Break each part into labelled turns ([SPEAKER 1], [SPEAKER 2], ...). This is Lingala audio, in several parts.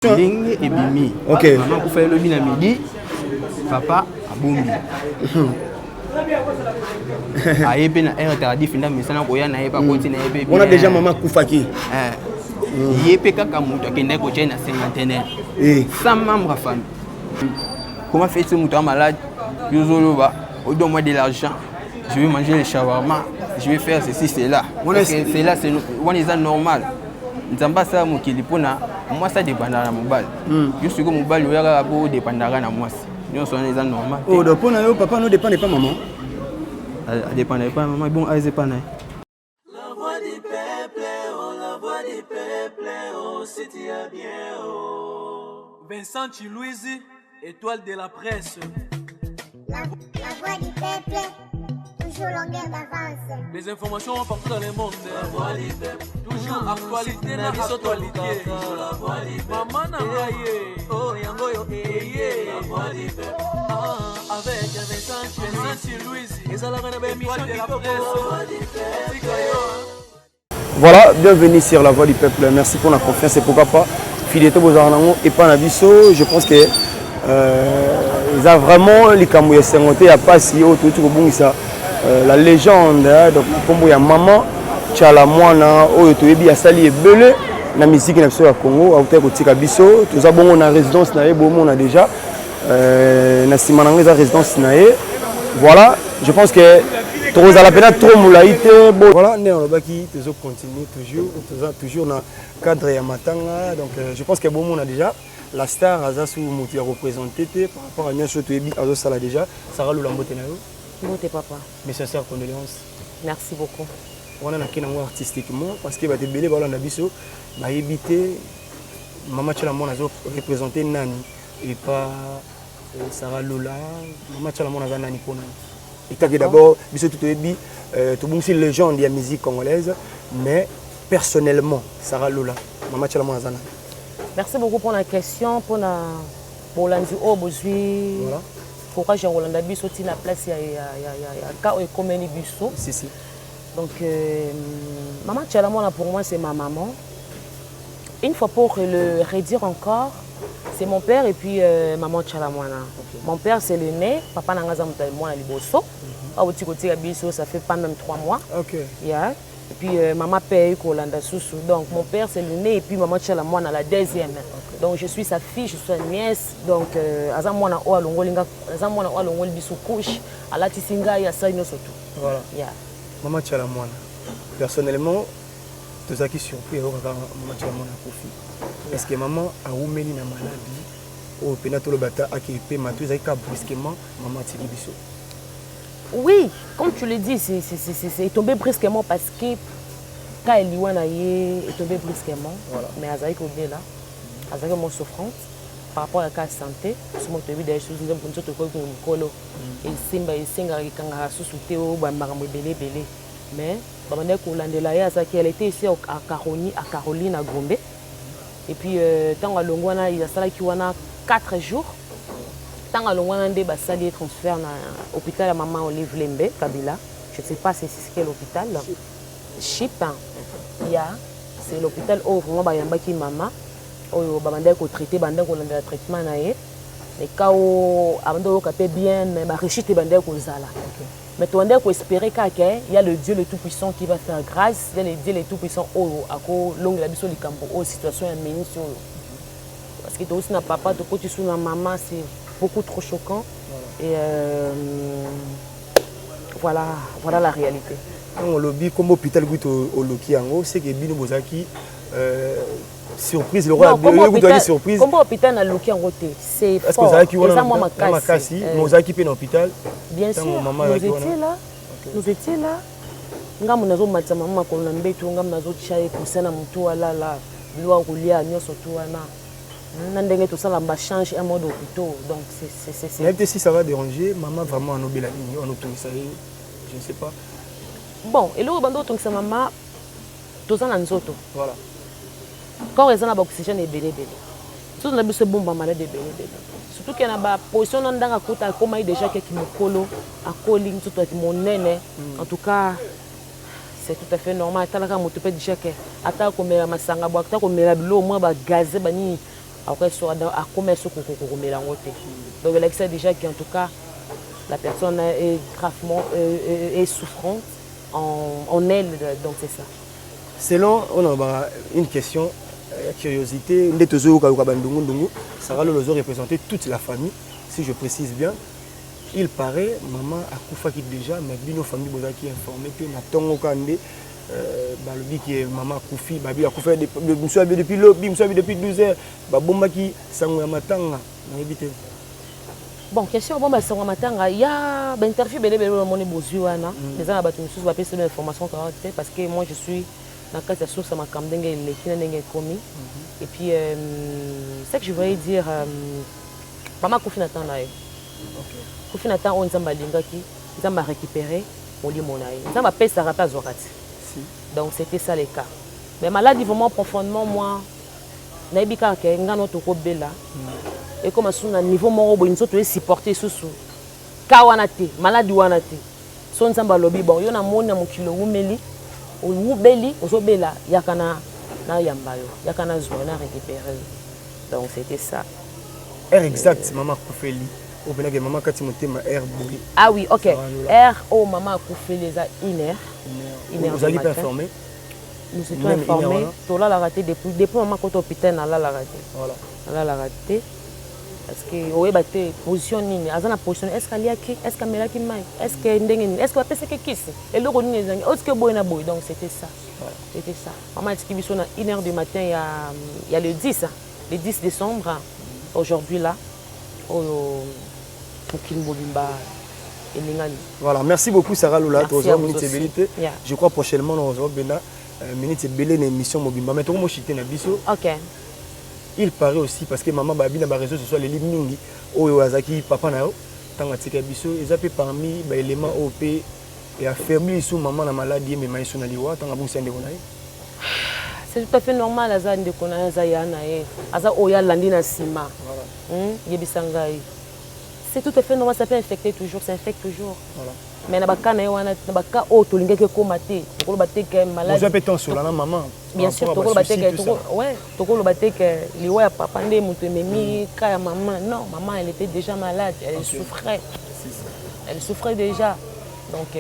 [SPEAKER 1] Ndenge ebimi. Mama akufa elobi na midi, papa abombi. Aye mpe na heure tardif, nda mesana koya na ye mpe akoti na ye mpe.
[SPEAKER 2] Wana déjà mama akufaki.
[SPEAKER 1] Ye mpe kaka moto akendaki kotia ye na cinquantenaire sans membre ya famille. Comment fait-il, moto ya malade, yo ozoloba: "Donne-moi de l'argent, je vais manger le shawarma, je vais faire ceci, cela"? Cela, wana eza normal? Nzambe asala mokili mpona mwasi adépendaka na mobali. Yo sikoyo mobali oya kaka mpo odépendaka na mwasi, nyonso wana eza normal?
[SPEAKER 2] Oh, donc mpona yo papa no dépend pas maman?
[SPEAKER 1] Adépendaka epa mama, bon, aza epa na ye.
[SPEAKER 3] La voix du peuple, oh, la voix du peuple, oh, si tu as bien, oh. Vincent Chilouizi, étoile de la presse.
[SPEAKER 4] La voix du peuple, toujours longueur d'avance.
[SPEAKER 3] Les informations partout dans le monde. La voix du peuple, toujours actualité na actualité. La voix du peuple. Maman na ngai ye. Oh, yango yo eye. La voix du peuple. Ah, avec Vincent Vincent Chilouizi. Ezalaka na ba émission de la presse. Tika yo.
[SPEAKER 2] Voilà, bienvenue sur La Voix du Peuple. Merci pour la confiance et pourquoi pas fidélité bozala nango epa na biso. Je pense que eza vraiment likambo ya esengo te, ya pasi oyo touti kobungisa la légende, hein, donc nkombo ya Mama Tshala Mwana oyo toyebi asali ebele na misiki na biso ya Congo, autaki kotika biso. Toza bongo na résidence na ye, bomona déjà na nsima na yango eza résidence na ye. Voilà, je pense que tokozala mpena trop molai te. Voilà, nde nalobaki, tozocontinue toujours, toza toujours na cadre ya matanga. Donc je pense que bomona déjà la star aza su moto ya représente te par rapport à nyonso toyebi azosala déjà. Sara Lula, mbote na yo.
[SPEAKER 5] Mbote papa.
[SPEAKER 2] Mes sincères condoléances.
[SPEAKER 5] Merci beaucoup.
[SPEAKER 2] Wana nakei nango artistiquement parce que bato ebele balanda biso bayebi te Mama Tshala Mwana azo représente nani epa Sara Lula. Mama Tshala Mwana aza nani mpona etake? D'abord biso tu toyebi tobungisi légende ya musique congolaise, mais personnellement, Sara Lula, Mama Tshala Mwana aza nani?
[SPEAKER 5] Merci beaucoup pour la question, pour la bolandi oyo bozwi courage ya kolanda biso ntina place ya ka oyo ekomeli biso.
[SPEAKER 2] Si, si.
[SPEAKER 5] Donc Maman Tshala Mwana, pour moi, c'est ma maman. Une fois pour le redire encore, c'est mon père et puis Maman Tshala Mwana. Mon père, c'est le né, papa na nga aza moto mwana liboso auti kotika biso, ça fait pas même 3 mois. Yeah. Et puis maman paye kolanda susu. Donc mon père, c'est le né, et puis Maman Tshala Mwana, la deuxième. Donc je suis sa fille, je suis sa nièce. Donc aza mwana oyo alongoli nga, aza mwana oyo alongoli biso couche, alatisi ngai, asali nyonso tout. Yeah.
[SPEAKER 2] Mama Tshala Mwana, personnellement tozalaki surpris ayokaka Mama Tshala Mwana akufi. Est ce que mama awumeli na maladi oyo mpena toloba ata ake epema to ezalaki kaka brusquement mama atiki biso?
[SPEAKER 5] Oui, comme tu le dis, c'est tombé brusquement parce que quand liwa na ye est tombé brusquement. Mais azalaki kobela, azalaki mo souffrante par rapport à cas santé. Somo toyebi d'ailleurs soki nzambe nzoto ekoki mokolo esimba, esengaka ekangaka susu te oyo bamakambo ebele ebele, mais babandaki kolandela ye. Azalaki, elle était ici à Caroline, à Gombe. Et puis ntango alongwa wana, asalaki wana 4 jours. Ntango alongwa wana nde basali ye transfert na hôpital ya Mama Olive Lembe Kabila. Je ne sais pas c'est quel hôpital, Chip ya, c'est l'hôpital oyo vraiment bayambaki mama oyo babandaki kotraite, bandaki kolandela traitement na ye. Eka o abandi oyoka mpe bien, mais barechute ebandaki kozala. Mais tobandaki koespérer kaka ya le Dieu le tout puissant qui va faire grâce, ya le Dieu le tout puissant oyo akolongela biso likambo oyo, situation ya minisi oyo, parce que tokosi na papa, tokoti su na mama, c'est beaucoup trop choquant. Et voilà, voilà la réalité.
[SPEAKER 2] Ntango olobi kombo hôpital kutu oloki yango, seke bino bozalaki surprise lokola
[SPEAKER 5] kutu surprise. Kombo hôpital naluki yango te, c'est fort, eza mwa
[SPEAKER 2] makasi. Mais ozalaki mpe na hôpital?
[SPEAKER 5] Bien sûr, nous étions là, nous étions là. Ngambo nazomatisa mama makolo na mbeto, ngambo nazotia ye coussin na motu, alala, biloko ya kolia nyonso tu wana, na ndenge tosala bachange un mode hôpitaux. Donc c'est
[SPEAKER 2] Nayebi te si ça va déranger. Mama vraiment anobela nini, anotongisa ye? Je ne sais pas.
[SPEAKER 5] Bon, eloko bando otongisa mama, toza na nzoto. Corps eza na baoxygène ebele ebele, nzoto na biso ebomba malade ebele ebele, surtout ke na baposition na ndanga akuta akomai déjà keki mokolo, akoli, nzoto yaki monene. En tout cas, c'est tout à fait normal. Atalaka moto mpe déjà ke ata komela masanga bo, ata komela biloko mwa bagaz, banini. Akoki so akoma so kokomela yango te. Donc elakisa déjà qu'en tout cas la personne est gravement est souffrante en elle, donc c'est ça.
[SPEAKER 2] Selon on a une question ya curiosité, nde tozoyokayoka bandungundungu, Sarah Lolo ozo toute la famille, si je précise bien. Il paraît maman akufaki déjà, mais bino famille bozalaki informé te. Na ntongo kaka nde balobi ke mama akufi. Babi akufi, mosu abi depuis lobi, mosu abi depuis 12 heures. Babombaki sango ya matanga, nayebi te.
[SPEAKER 5] Bon, question obomba sango ya matanga ya bainterview ebele ebele omoni bozwi wana, eza na bato mosusu bapesi bino information correcte te, parce que moi je suis na kati ya source ya makambo ndenge eleki na ndenge ekomi. Et puis ce que je voulais dire, mama akufi na temps na ye, kufi na temps oyo Nzambe alingaki. Nzambe arécupéré molimo na ye. Nzambe apesaka mpe azwaka ti. Donc c'était ça le cas. Mais maladie, vraiment, profondément, moi nayebi kaka ke nga no tokobela, ekoma susu na niveau moko boye, nzoto esupporte lisusu ka wana te, maladie wana te. So Nzambe alobi: "Bon, yo namoni na mokili owumeli, owubeli, ozobela, yaka na nayamba yo, yaka nazwa yo, na récupéré yo." Donc c'était ça.
[SPEAKER 2] Heure exacte mama akufeli, oyo mpenake mama kati motema, heure boye?
[SPEAKER 5] Ah oui, ok. Heure oyo mama akufeli eza 1 heure.
[SPEAKER 2] 1 heure. Ozalaki mpe informé?
[SPEAKER 5] Nous étions informés. Tolalaka te depuis mama kota hôpital, nalalaka te. Nalalaka te parce que oyeba te position nini aza na position. Est ce que aliaki? Est ce que amelaki mai? Est ce que ndenge nini? Est ce que bapesaki kisi? Eloko nini ezangi? Est ce que boye na boye? Donc c'était ça, c'était ça. Mama atiki biso na 1 heure du matin ya le 10, le 10 décembre, aujourd'hui là oyo mokili mobimba elingani.
[SPEAKER 2] Voilà, merci beaucoup Sarah Lola. Tozwa minute ebele te. Je crois prochainement nazwa bena minute ebele na émission mobimba, mais tokomoshite na biso.
[SPEAKER 5] Ok.
[SPEAKER 2] Il paraît aussi, parce que mama babi na baréseau sociaux aleli mingi, oyo azalaki papa na yo, ntango atika biso, eza mpe parmi baélément oyo mpe eaffaibli lisu mama na maladie, emema ye so na liwa, ntango abungisi ya ndeko na ye.
[SPEAKER 5] C'est tout à fait normal. Aza ndeko na ye, aza ya na ye, aza oyo alandi na nsima. Yebisa ngai, c'est tout à fait normal. Ça peut infecter toujours, ça infecte toujours. Mais na baka na ye wana, na baka oyo tolingaki ekóma te, tokoloba te ke
[SPEAKER 2] maladie mpe tonsola na mama.
[SPEAKER 5] Bien sûr, tokoloba te ke, ouais, tokoloba te ke liwa ya papa nde moto ememi ka ya mama. Non, maman, elle était déjà malade, elle souffrait, elle souffrait déjà. Donc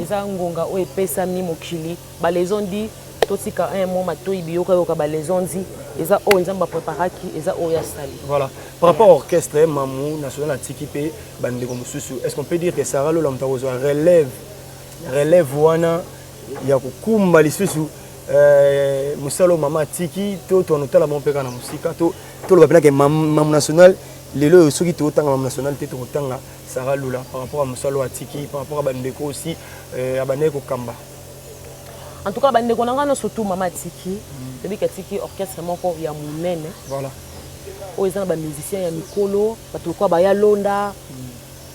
[SPEAKER 5] eza ngonga oyo epesami mokili balezondi. Totika un mo matoi biyokayoka balezondi, eza oyo Nzambe apreparaki, eza oyo asali.
[SPEAKER 2] Voilà. Par rapport à orchestre Mamu National atiki mpe bandeko mosusu, est ce qu'on peut dire que Sarah Lola moto akozwa relève wana ya kokumba lisusu mosala oyo mama atiki, to tonotala bango mpe kaka na mosika, to toloba mpenake Mamu National lelo oyo, soki totanga Mamu National te, tokotanga Sarah Lula par rapport à mosala oyo atiki, par rapport à bandeko aussi abandaki kokamba?
[SPEAKER 5] En tout cas, bandeko na ngai nyonso tu, mama atiki, tobiki atiki orchestre moko ya monene oyo eza na bamusicien ya mikolo, bato lokola baya Londa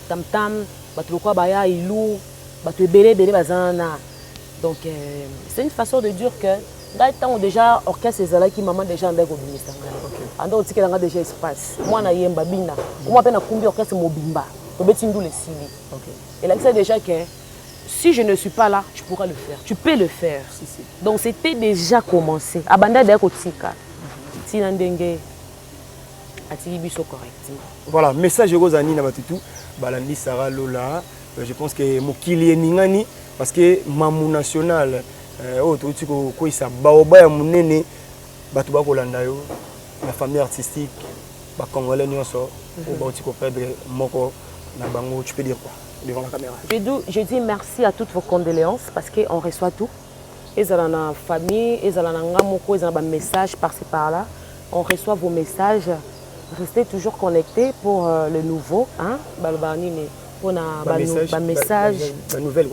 [SPEAKER 5] Tamtam, bato lokola baya Ilu, bato ebele ebele baza wana. Donc c'est une façon de dire que ngai, ntango déjà orchestre ezalaki, mama déjà andaki kobimisa ngai, anda kotikela ngai déjà espace, mwana yemba bina omwa mpe nakumbi orchestre mobimba, tobeti ndula esili. Elakisa déjà que si je ne suis pas là, tu pourras le faire, tu peux le faire.
[SPEAKER 2] Si, si.
[SPEAKER 5] Donc c'était déjà commencé, abanda deya kotika ntina ndenge atiki biso correctement.
[SPEAKER 2] Voilà, message ekozala nini na bato tu balandi Sarah Lola? Je pense que mokili eningani parce que Mamu National oyo touti kokweyisa baoba ya monene, bato bakolanda yo na famille artistique, bacongolais nyonso oyo bauti koperdre moko na bango, tu peux dire quoi devant la caméra?
[SPEAKER 5] Je dis merci à toutes vos condoléances parce qu'on reçoit tout. Ezala na famille, ezala na nga moko, ezala na bamessage par-ci par-là. On reçoit vos messages. Restez toujours connectés pour le nouveau. Hein? Baloba nini mpona bamessage?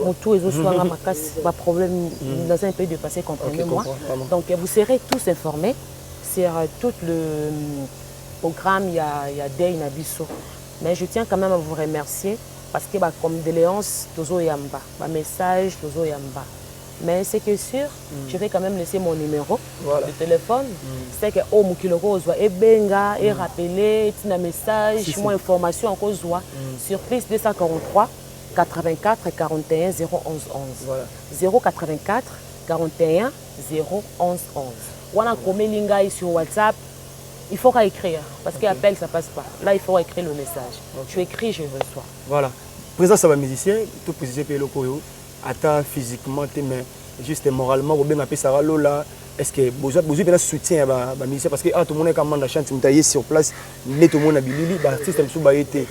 [SPEAKER 5] Motu ezoswanga makasi, baproblème dans un peu de passé, comprenez-moi. Donc vous serez tous informés sur tout le programme ya deuil na biso. Mais je tiens quand même à vous remercier parce que bacondoléance tozoyamba, bamessage tozoyamba. Mais c'est que sûr, je vais quand même laisser mon numéro de téléphone. C'est que oh, mokili kozwa ebenga, erappeler, tina message,
[SPEAKER 2] Si, si.
[SPEAKER 5] Moi information akozwa sur plus 243 84 41 011 11. 084 41 011 11. Wana komeli ngai sur WhatsApp. Il faut écrire parce que appel ça passe pas. Là il faut écrire le message. Tu écris, je reçois.
[SPEAKER 2] Voilà. Présence ya bamusicien, to précise mpe eloko oyo, ata physiquement te, mais juste moralement, kobenga apesaka lola. Est ce que bozwi mpena soutien ya bamusicien? Parce que awa tomonaka Manda Chante, moto aye sur place nde tomona bilili, baartiste mosusu baye te.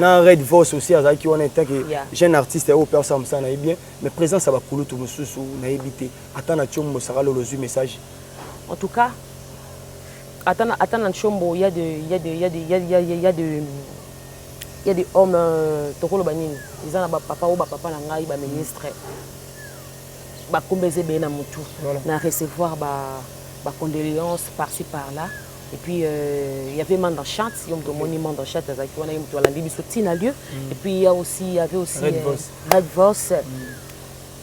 [SPEAKER 2] Na Red Voice aussi azalaki wana etake jeune artiste oyo mpe asala mosala na ye bien, mais présence ya bakulutu mosusu nayebi te. Ata na Tiombo Saka Lola ozwi message?
[SPEAKER 5] En tout cas, ata na Nchombo, il y a de il y a de il y a de il y a il y a il y a de il y a des hommes, tokoloba nini, eza na bapapa oyo, bapapa na ngai, baministre, bakomba eza ebele na motu. Na recevoir ba bacondoléance par-ci par-là. Et puis il y avait Manda Chante, yo moto omoni Manda Chante azalaki wana, ye moto alandi biso ntina lieu. Et puis il y avait aussi
[SPEAKER 2] Red Voice.
[SPEAKER 5] Red Voice.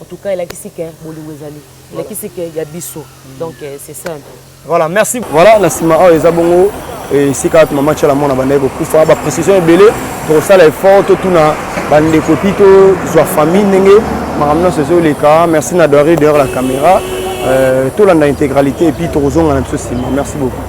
[SPEAKER 5] En tout cas, elakisi ke bolingo ezali, elakisi ke ya biso. Donc c'est ça un peu.
[SPEAKER 2] Voilà, merci. Voilà, na nsima awa eza bongo esika wapi mama Tiala mwana bandaki kokufa. Baprécision ebele, tokosala effort totuna bandeko epi tozwa famille ndenge makambo nyonso ezoleka. Merci na Doré derrière la caméra. Tolanda intégralité et puis tokozonga na biso nsima. Merci beaucoup.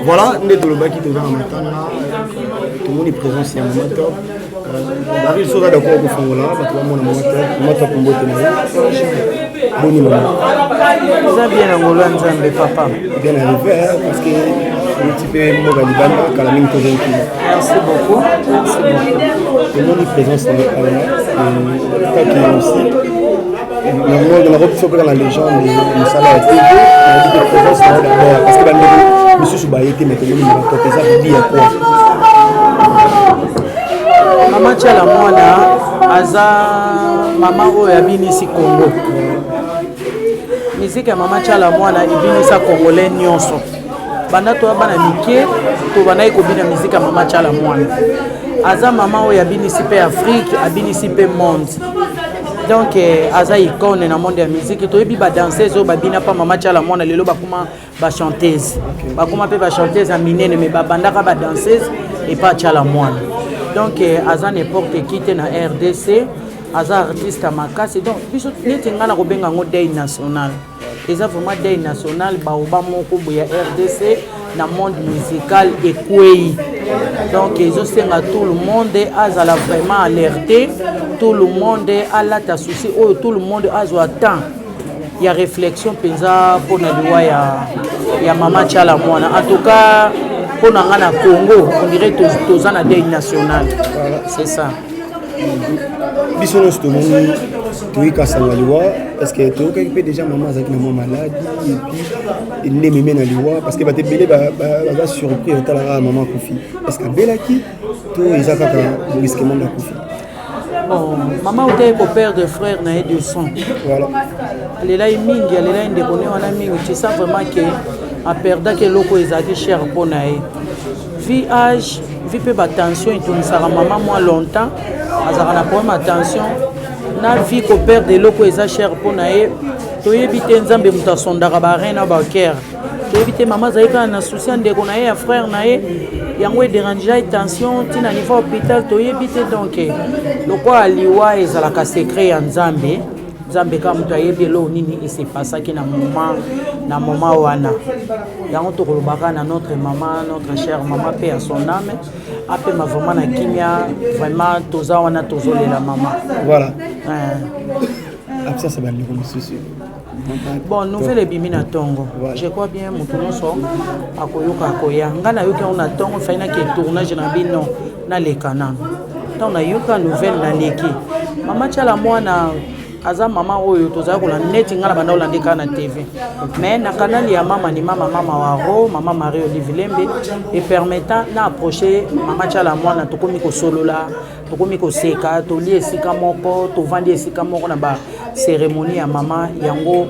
[SPEAKER 2] Voilà, nde tolobaki, toza na matanga, tomoni présence ya mama Top Baril. Soza d'accord kofongola bato bamona mama Top. Mama Top, mbote na yo, boni mama?
[SPEAKER 6] Eza bien na ngolu ya Nzambe, papa.
[SPEAKER 2] Bien arrivé, hein, parce que outi mpe mboka libanda kala mingi, tozonki.
[SPEAKER 6] Merci beaucoup, merci beaucoup.
[SPEAKER 2] Tomoni présence na yo awa kaki aussi nango nakoki mpe na légende mosala ya TV. Nayebi te, présence na yo d'abord, parce que bandeko misusu baye te, mais tomoni mama Top, eza bibi ya quoi?
[SPEAKER 6] Mama Tiala mwana aza mama oyo abinisi Congo. Miziki ya mama Tiala mwana ebinisa Congolais nyonso. Banda toya bana mike, tobandaki kobina miziki ya mama Tiala mwana. Aza mama oyo abinisi mpe Afrique, abinisi mpe monde. Donc aza icône na monde ya musique. Toyebi badanseuse oyo babina mpa mama Tiala mwana, lelo bakoma bachanteuse, bakoma mpe bachanteuse ya minene, mais babandaka badanseuse epa Tiala mwana. Donc aza n'importe qui te na RDC, aza artiste ya makasi. Donc biso neti ngai na kobenga yango deuil national. Eza vraiment deuil national. Baoba moko boye ya RDC na monde musical ekwei. Donc ezosenga tout le monde azala vraiment alerté, tout le monde alata souci oyo, tout le monde azwa temps ya réflexion mpenza mpona liwa ya mama Tiala mwana. En tout cas, mpo na nga, na Congo, on dirait toza na deuil national, c'est ça.
[SPEAKER 2] Biso nyonso tomoni, toyika sango liwa. Parce que toyokaki mpe déjà mama azalaki na mwa maladie et puis nde meme na liwa, parce que bato ebele baza surpris otalaka mama akufi. Est ce que abelaki to eza kaka brusquement nde akufi?
[SPEAKER 6] Bon, mama otaki koperdre frère na ye de sang. Alelai mingi, alelai ndeko ne wana mingi. Tu sens vraiment ke aperdaki eloko ezalaki cher mpo na ye. Vu âge, vu mpe batension etungisaka mama mwa longtemps, azalaka na problème ya tension, na vu koperdre eloko eza cher mpo na ye. Toyebi te, Nzambe moto asondaka barein na bacœur. Toyebi te, mama azali kaka na souci ya ndeko na ye, ya frère na ye, yango edérange ye, tension ntina niveau hôpital, toyebi te. Donc lokola liwa ezalaka secret ya Nzambe, Nzambe kaka moto ayebi eloko nini esepasaki na moment wana. Yango tokolobaka na notre mama, notre chère mama, mpe ya son âme apema vraiment na kimia. Vraiment toza wana, tozolela mama.
[SPEAKER 2] Voilà. Absence ya bandeko mosusu?
[SPEAKER 6] Bon, nouvelle ebimi na ntongo. Je crois bien moto nyonso akoyoka, akoya. Ngai nayoki yango na ntongo, fai nake tournage na bino, naleka nano. Ntango nayoka nouvelle, naleki. Mama Tiala mwana aza mama oyo tozali kolanda. Neti ngai na banda kolanda kaka na TV, mais na canal ya mama ni mama, mama waro, mama Marie Olive Lembe, epermettant na approche mama Tiala mwana, tokomi kosolola, tokomi koseka, tolie esika moko, tovandi esika moko na ba cérémonie ya mama yango,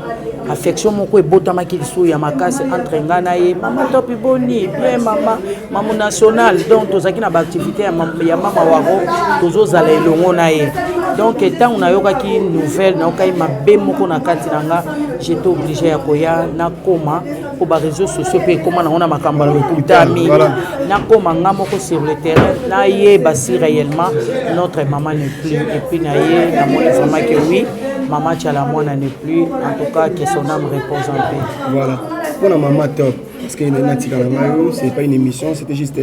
[SPEAKER 6] affection moko ebotamaki lisusu ya makasi entre ngai na ye. Mama Top, boni bien? Mama, mamu national. Donc tozalaki na baactivité ya mama waro, tozozala elongo na ye. Donc ntango nayokaki nouvelle, nayokaki mabe moko na kati na nga, j'étais obligé ya koya nakoma, mpo baréseaux sociaux mpe ekóma nango na makambo ya lokuta mingi. Nakóma nga moko sur le terrain, nayeba si réellement notre maman n'est plus. Et puis na ye namoni vraiment que oui, Mama Tshala Mwana n'est plus. En tout cas, que son âme repose en paix.
[SPEAKER 2] Voilà mpona Mama Top, parce que natika na ngai oyo, c'est pas une émission, c'était juste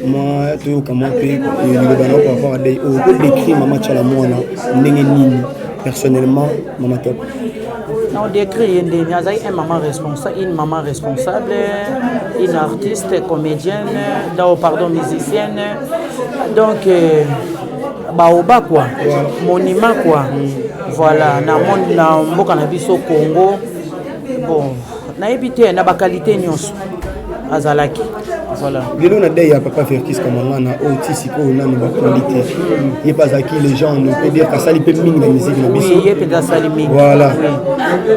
[SPEAKER 2] moi toyoka mwa mpe liloba na yo par rapport à deuil oyo. Kodécrire Mama Tshala Mwana ndenge nini personnellement, Mama Top?
[SPEAKER 6] On décrit ye ndeni azalaki un maman responsable, une maman responsable, une artiste comédienne, donc, pardon, musicienne. Donc baoba quoi, monument quoi. Voilà, na, na mboka na biso Congo. Bon, nayebi te, na baqualité nyonso azalaki, voilà.
[SPEAKER 2] Lelo na deuil ya papa Verckys Kamangana oyo, ti sikoyo nanu bakundi te. Ye mpe azalaki légende, on peut dire asali mpe mingi na musique na biso.
[SPEAKER 6] Ye mpenza asali mingi.
[SPEAKER 2] Voilà,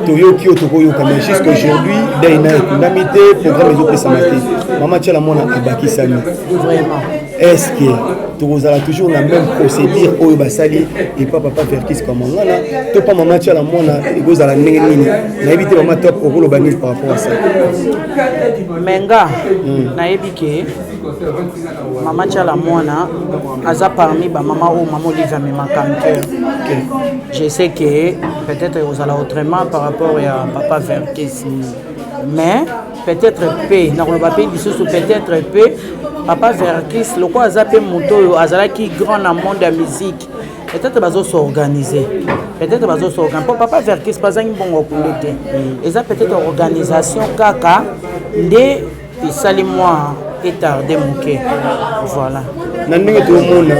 [SPEAKER 2] toyoki oyo tokoyoka, mais jusqu'aujourd'hui deuil na ekundami te, programme ezopesama te. Mama Tshala Mwana abakisami.
[SPEAKER 6] Vraiment.
[SPEAKER 2] Est ce que tokozala toujours na même procédure oyo basali epa papa Verckys Kamangana to pa Mama Tshala Mwana? Ekozala ndenge nini? Nayebi te, Mama Top, okoloba nini par rapport à ça?
[SPEAKER 6] Me nga nayebi ke Mama Tshala Mwana aza parmi bamama oyo Mama Olive amemaka en cœur. Je sais que peut-être ekozala autrement par rapport ya papa Verckys, mais peut-être mpe nakoloba mpe lisusu, peut-être mpe papa Verckys lokola aza mpe moto oyo azalaki grand na monde ya musique, peut-être bazos'organiser, peut-être bazos'organiser mpo papa Verckys bazangi mbongo kunde te. Eza peut-être organisation kaka nde esali mwa etarde moke, voilà.
[SPEAKER 2] Na ndenge toomona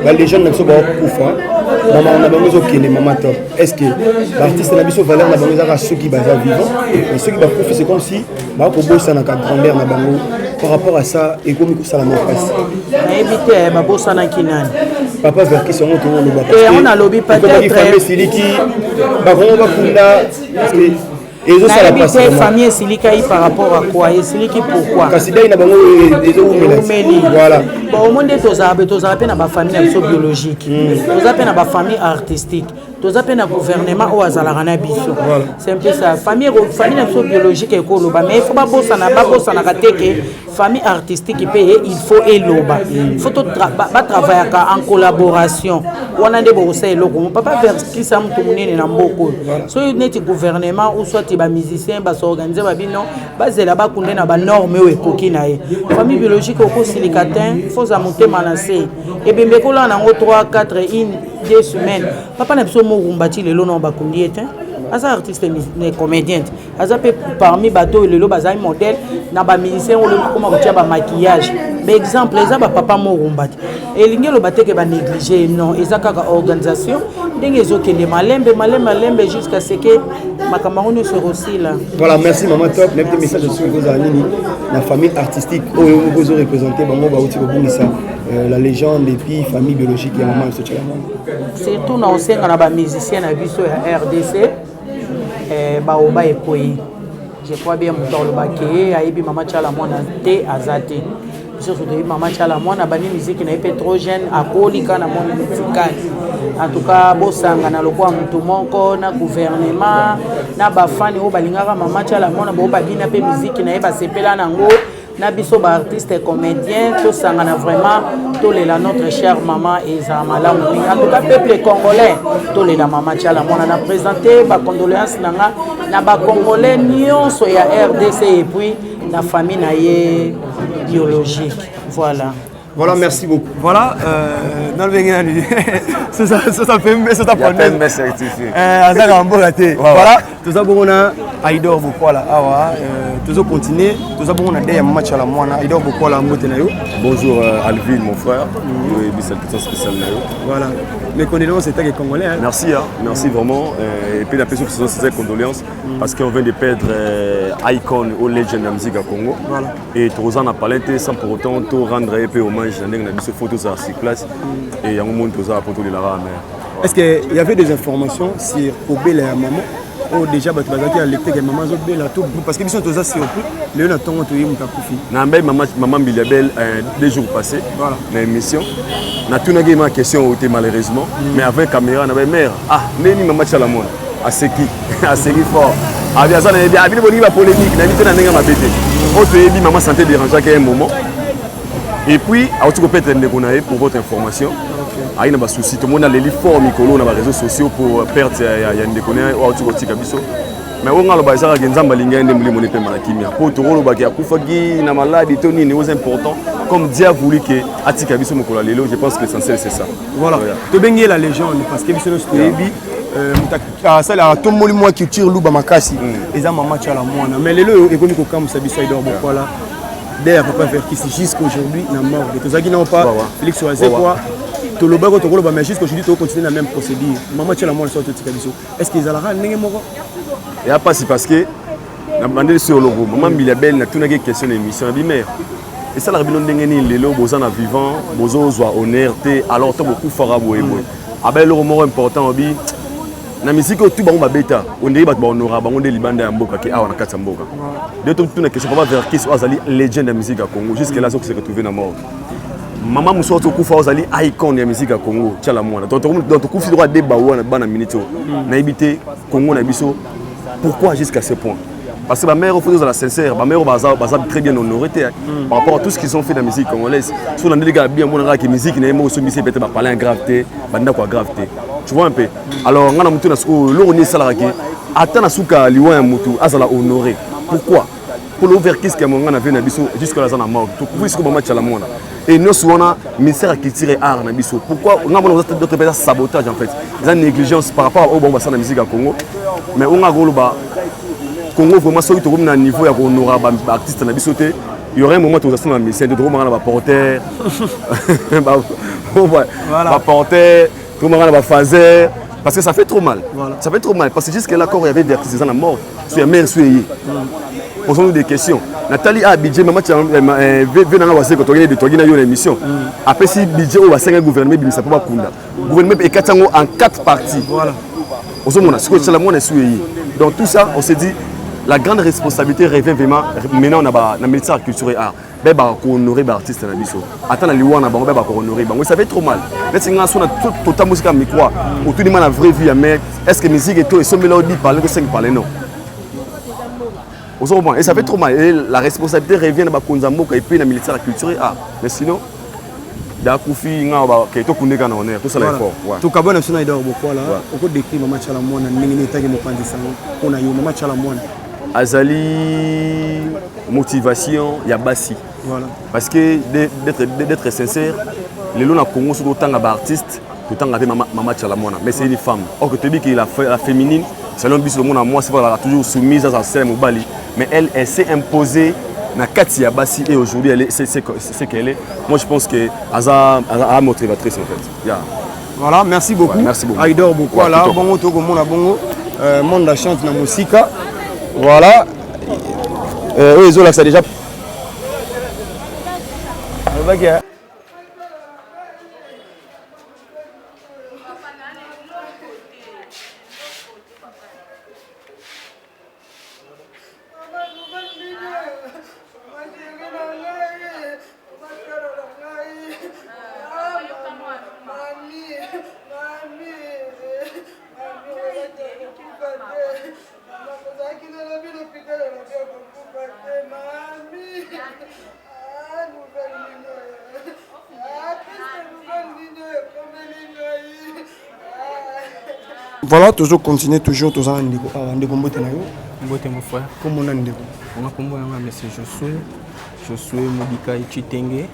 [SPEAKER 2] balégende na biso bakokufa, bamama na bango ezokende. Mama Top, est ce que baartiste na biso, valeur na bango ezaka soki baza vivant, mais soki bakufi, c'est comme si bakobosanaka grandeur na bango? Par rapport à ça, ekomi kosala makasi.
[SPEAKER 6] Nayebi te babosanaki nani.
[SPEAKER 2] Papa Verckys, yango tooloba.
[SPEAKER 6] Yango nalobi.
[SPEAKER 2] Peut-être esiliki bakongo bakunda, parce que ezosala.
[SPEAKER 6] Nayebi te famille esiliki par rapport à quoi, esiliki pourquoi.
[SPEAKER 2] Kasi deuil na bango ezowumela.
[SPEAKER 6] Voilà. Bon, omoni nde tozala mpe na bafamille na biso biologique, toza mpe na bafamille artistique, toza mpe na gouvernement oyo azalaka na biso. C'est un peu ça. Famille, famille na biso biologique ekoloba, mais il faut babosana, babosanaka te ke famille artistique mpe il faut eloba. Faut batravaillaka en collaboration. Wana nde bokosala eloko mo. Papa Verckys moto monene na mboka oyo. Soki neti gouvernement ou soit bamusicien bas'organiser, babino bazela bakunde na banorme oyo ekoki na ye. Famille biologique okosilika te, foza motema na se. Ebembe ekolala nango 3, 4, 1, 2 semaines. Papa na biso Morumba, ti lelo nao bakundi ye te. Aza artiste comédien te, aza mpe parmi bato oyo lelo bazali modèle na bamusicien oyo bakoma kotia bamaquillage. Baexemple eza bapapa Morumba te. Elingi eloba te ke banéglige, non, eza kaka organisation ndenge ezokende malembe malembe malembe jusqu'à ce que makambo yango nyonso ekosila.
[SPEAKER 2] Voilà, merci Mama Top. Nayebi te message soki ekozala nini na famille artistique oyo moko ozoreprésente bango bauti kobungisa la légende, et puis famille biologique ya mama biso Tshala Mwana.
[SPEAKER 6] Surtout na osenga na bamusicien na biso ya RDC, baoba ekwei. Je crois bien moto alobaki ye ayebi Mama Tshala Mwana te, aza te. Biso toyebi Mama Tshala Mwana, bandi miziki na ye mpe trop jeune, akoli kaka na monde musical. En tout cas, bosangana lokola motu moko na gouvernement na bafani oyo balingaka Mama Tshala Mwana, bao babina mpe miziki na ye, basepela nango. Na biso baartiste comédien, tosangana vraiment, tolela notre chère maman, ezala malamu mingi. En tout cas, peuple congolais, tolela Mama Tshala Mwana. Na présente bacondoléance na nga na bacongolais nyonso ya RDC et puis na famille na ye biologique, voilà.
[SPEAKER 2] Voilà, merci beaucoup. Voilà, nalobenge nani, ça pembe, ça
[SPEAKER 7] pembe certifié.
[SPEAKER 2] Azaka mboka te. Voilà, toza bongo na Aidor Bokwala awa, tozo continuer, toza bongo na deuil ya Mama Tshala Mwana. Aidor Bokwala, mbote na yo.
[SPEAKER 7] Bonjour Alvin, mon frère. Oui, salutation spéciale na yo.
[SPEAKER 2] Voilà. Mes condoléances en tant que Congolais. Hein.
[SPEAKER 7] Merci, hein. Merci vraiment. Et puis la personne qui sont condoléances parce qu'on vient de perdre icon ou legend de la musique à Congo.
[SPEAKER 2] Voilà.
[SPEAKER 7] Et toza na palais te sans pour autant to rendre ye mpe hommage na ndenge na biso. Faut tozala sur place et yango moni tozala po tolelaka, mais
[SPEAKER 2] Est-ce qu'il y avait des informations sur kobela ya maman oyo déjà bato bazalaki alerte ke mama azobela to parce que biso toza surpris lelo na ntongo toye moto akufi.
[SPEAKER 7] Nayambaki mama, mama Mbilia Bel 2 jours passés
[SPEAKER 2] Voilà.
[SPEAKER 7] na émission. Natunaki ye ma question oyo te, malheureusement, mais avec caméra na mère, ah, ndeni mama Tshala Mwana aseki, aseki fort, abi aza na yebi, abini bolingi bapolémique, nayebi te na ndenge mabe te. Oyo toyebi, mama santé dérangeaki un moment et puis auti koperdre ndeko na ye. Pour votre information, ayi na basusi, tomoni aleli fort mikolo na baréseaux sociaux pour perte ya ndeko na ye oyo auti kotika biso. Mais oyo nga aloba eza kaka Nzambe alingi ye nde molimo epema na kimia, mpo tokolobaki akufaki na maladi to nini, oza important comme Dieu a voulu ke atika biso mokolo ya lelo. Je pense que l'essentiel, c'est ça.
[SPEAKER 2] Voilà. Tobengi ye la légende parce que biso nyonso toyebi moto asalaka tomboli mwa culture luba makasi eza mama Tshala Mwana. Mais lelo oyo ekomi kokamwisa biso, Aidor Bokwala, dès ya papa Verkis jusqu'aujourd'hui na morgue tozalaki nao pa Félix Wazekwa, tolobaki, tokoloba, mais jusqu'aujourd'hui tokocontinue na même procédure. Mama Tshala Mwana so totika biso, est ce que ezalaka ndenge moko?
[SPEAKER 7] Eya mpasi parce que na bandeli so eloko mama Mbilia Bel, natunaki question na émission ya bimere: esalaka bino ndenge nini lelo boza na vivant, bozozwa honneur te, alors to bokufaka boye boye? Aba eloko moko important, obi na misiki oyo tu bango babeta, ondenge bato bahonora bango nde libanda ya mboka ke awa na kati ya mboka. Nde totuna question papa Verkis oyo azali legende ya musique ya Congo, jusque là soki se retrouve na mort, mama mosusu oyo tokufa oyo azali icône ya musique ya Congo, Tshala Mwana. Donc tokufi tokoa de bawa na bana minute oyo, nayebi te Congo na biso pourquoi jusqu'à ce point, parce que bamère, faut ozala sincère, bamère baza, baza très bien honoré te par rapport à tout ce qu'ils ont fait dans la musique congolaise. So na ndenge kaka bien mona kaka musique na ye moko sombisi peut-être bapalin grave te, bandako ya grave te, tu vois un peu. Alors nga na motu na sikoyo, eloko nini esalaka ke ata na suka liwa ya motu azala honoré? Pourquoi mpo lo Verkis ya monga na vie na biso jusque là aza na morgue? Tokufi sikoyo mama Tshala Mwana et nyonso wana, ministère ya culture et art na biso, pourquoi? Nga mona d'autres mpe eza sabotage, en fait eza négligence par rapport oyo bango basala na musique ya Congo. Mais oyo nga koloba, Congo vraiment, soki tokomi na niveau ya kohonora baartiste na biso te, il y aurait un moment tozasala na musicien te, tokomaka na baporter, baporter, tokomaka na bafaser, parce que ça fait trop mal.
[SPEAKER 2] Voilà.
[SPEAKER 7] Ça fait trop mal parce que jusque là encore il y avait des artistes eza na mort so ya mare so eye, posons-nous des questions. Natali a budget mama ve nanga Waseko, tokende toki na yo na émission, apesi budget oyo basengaki gouvernement ebimisa mpo bakunda. Gouvernement ekati yango en quatre parties.
[SPEAKER 2] Voilà.
[SPEAKER 7] Ozomona sikoyo Tshala Mwana esu eye. Donc tout ça, on s'est dit, la grande responsabilité revient vraiment maintenant na ministère ya culture et art. Bayebaka kohonorer baartiste na biso ata na liwa na bango, bayebaka kohonorer bango. Ça fait trop mal. Neti nga so na totambusi kaka micro, otuni ma na vraie vie ya mare, est ce que musique eto esombela o 10 parler to 5 parler? Non, ozo comprendre? Et ça fait trop mal et la responsabilité revient na bakonzi ya mboka et puis na ministère ya culture et art. Mais sinon dakufi nga ke tokundeka na honneur, tosala effort.
[SPEAKER 2] Tokabwana biso na Aidor Bokwala. Okodécrire mama Tshala Mwana ndenge nini etaki mopanzi sango mpona yo, mama Tshala Mwana?
[SPEAKER 7] Azali motivation ya basi. Parce que d'être sincère, lelo na Congo soki otanga baartiste, totanga mpe mama Tshala Mwana, mais c'est une femme. Or que toyebi ke la féminine, selon biso tomona mwasi azalaka toujours soumise, azala sele mobali, mais elle, elle s'est imposée na kati ya basi et aujourd'hui elle est c'est ce qu'elle est. Moi je pense que aza aza motivatrice en fait, yeah.
[SPEAKER 2] Voilà, merci beaucoup.
[SPEAKER 7] Ouais, merci beaucoup.
[SPEAKER 2] Aidor Bokwala.
[SPEAKER 7] Ouais,
[SPEAKER 2] bongo tokomona bongo monde la chante na mosika. Voilà, oyo ezolakisa déjà alobaki. Voilà, toujours continuer, toujours toza na ndeko awa. Ndeko, mbote na yo.
[SPEAKER 1] Mbote, mon frère.
[SPEAKER 2] Komona ndeko?
[SPEAKER 1] Nga kombo yanga monsieur Josué, Josué Modikai Chitenge.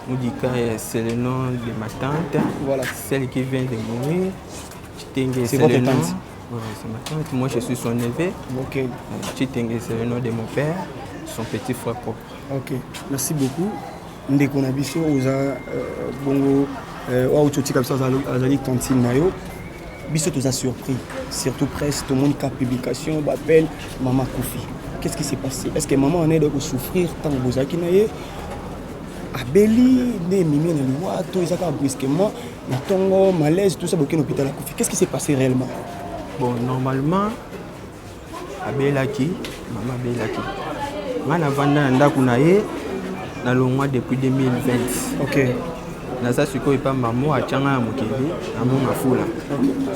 [SPEAKER 1] Modikai, c'est le nom de ma tante.
[SPEAKER 2] Voilà.
[SPEAKER 1] Celle qui vient de mourir. Chitenge,
[SPEAKER 2] C'est
[SPEAKER 1] c'est
[SPEAKER 2] votre
[SPEAKER 1] le nom.
[SPEAKER 2] tante?
[SPEAKER 1] Ouais, c'est ma tante. Moi, je suis son neveu. Chitenge, c'est le nom de mon père, son petit frère propre.
[SPEAKER 2] Ok, merci beaucoup ndeko na biso. Oza bongo oyo auti otika biso, azali tantine na yo. Biso toza surpris, surtout presse, tomoni ka publication baappel mama akufi. Qu'est-ce qui s'est passé? Est ce que mama wana ayedaki kosouffrir ntango bozalaki na ye? Abeli nde ememi na liwa to eza kaka brusquement na ntongo malaise, tout ça, bokende hôpital, akufi? Qu'est-ce qui s'est passé réellement?
[SPEAKER 1] Bon, normalement abelaki, mama abelaki. Ngai navanda na ndako na ye, nalongwa depuis 2020. Naza sikoyo epa mamo atianga na mokili na Mont Ngafula.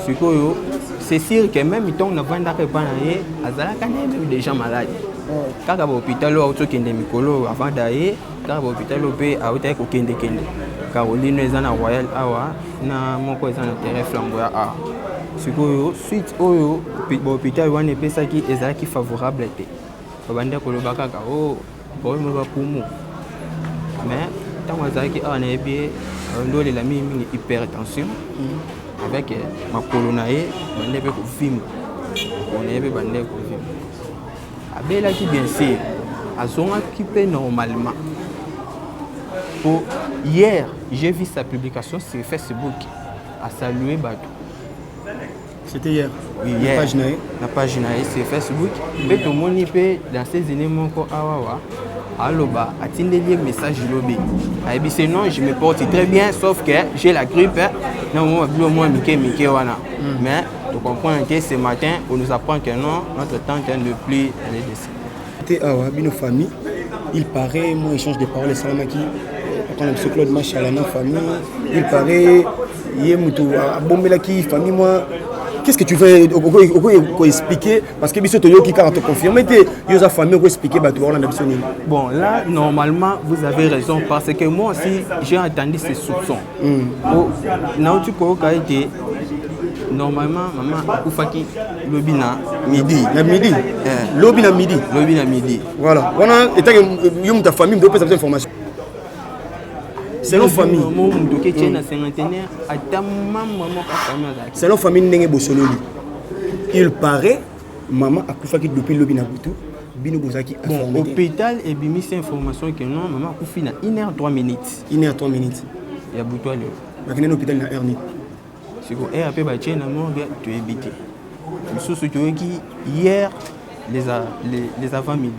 [SPEAKER 1] Sikoyo c'est sûr que même ntongo navandaka epa na ye, azalaka na ye même déjà malade. Kaka bahôpital oyo auti okende mikolo avanda ye, kaka bahôpital oyo mpe autaki kokendekende. Caroline eza na Royal awa, na moko eza na terrain Flamboya awa. Sikoyo suite oyo bahôpital wana epesaki ezalaki favorable te. Babandi koloba kaka o problème bapumu. Mais ntango azalaki awa, nayebi ye abandi olela mingimingi hypertension avec makolo na ye bande mpe kovimba, makolo na ye mpe bande kovimba. Abelaki, bien sûr azongaki mpe normalement. Po hier j'ai vu sa publication sur Facebook, asalue bato.
[SPEAKER 2] C'était hier?
[SPEAKER 1] Oui, hier.
[SPEAKER 2] Page na ye?
[SPEAKER 1] Na page na ye sur Facebook. Mpe tomoni mpe dans ces années moko awawa aloba, atindeli ye message lobi, ayebi se non, je me porte très bien, sauf que j'ai la grippe na mwa bilo mwa mike mike wana. Mais to comprendre que ce matin on nous apprend que non, notre tante ne plus, elle est décédée.
[SPEAKER 2] Te awa bino famille, il paraît moi échange de paroles esalamaki, papa na biso Claude Machala na famille, il paraît ye moto abombelaki famille. Moi, qu'est-ce que tu veux koexpliquer? Parce que biso toyoki kaka, toconfirme te. Yo oza famille, okoexpliquer bato baolanda biso nini?
[SPEAKER 1] Bon, là, normalement, vous avez raison, parce que moi aussi j'ai entendu ces soupçons. Nauti koyoka ete normalement mama akufaki lobi na midi.
[SPEAKER 2] Na midi? Lobi na midi?
[SPEAKER 1] Lobi na midi.
[SPEAKER 2] Voilà, wana etake yo moto ya famille, moto opesa biso information selon famille.
[SPEAKER 1] Moto oketie na cinquantenaire, ata mama moko ya famille azalaki.
[SPEAKER 2] Selon famille, ndenge bosololi, il paraît mama akufaki depuis lobi na butu, bino bozalaki
[SPEAKER 1] Bon, hôpital ebimisi information que non, mama akufi na 1 heure 3 minutes.
[SPEAKER 2] 1 heure 3 minutes?
[SPEAKER 1] Ya butu aleo.
[SPEAKER 2] Bakende na hôpital na heure nini?
[SPEAKER 1] Siko heure mpe batie na morgue, toyebi te. Lisusu toyoki hier les avant midi.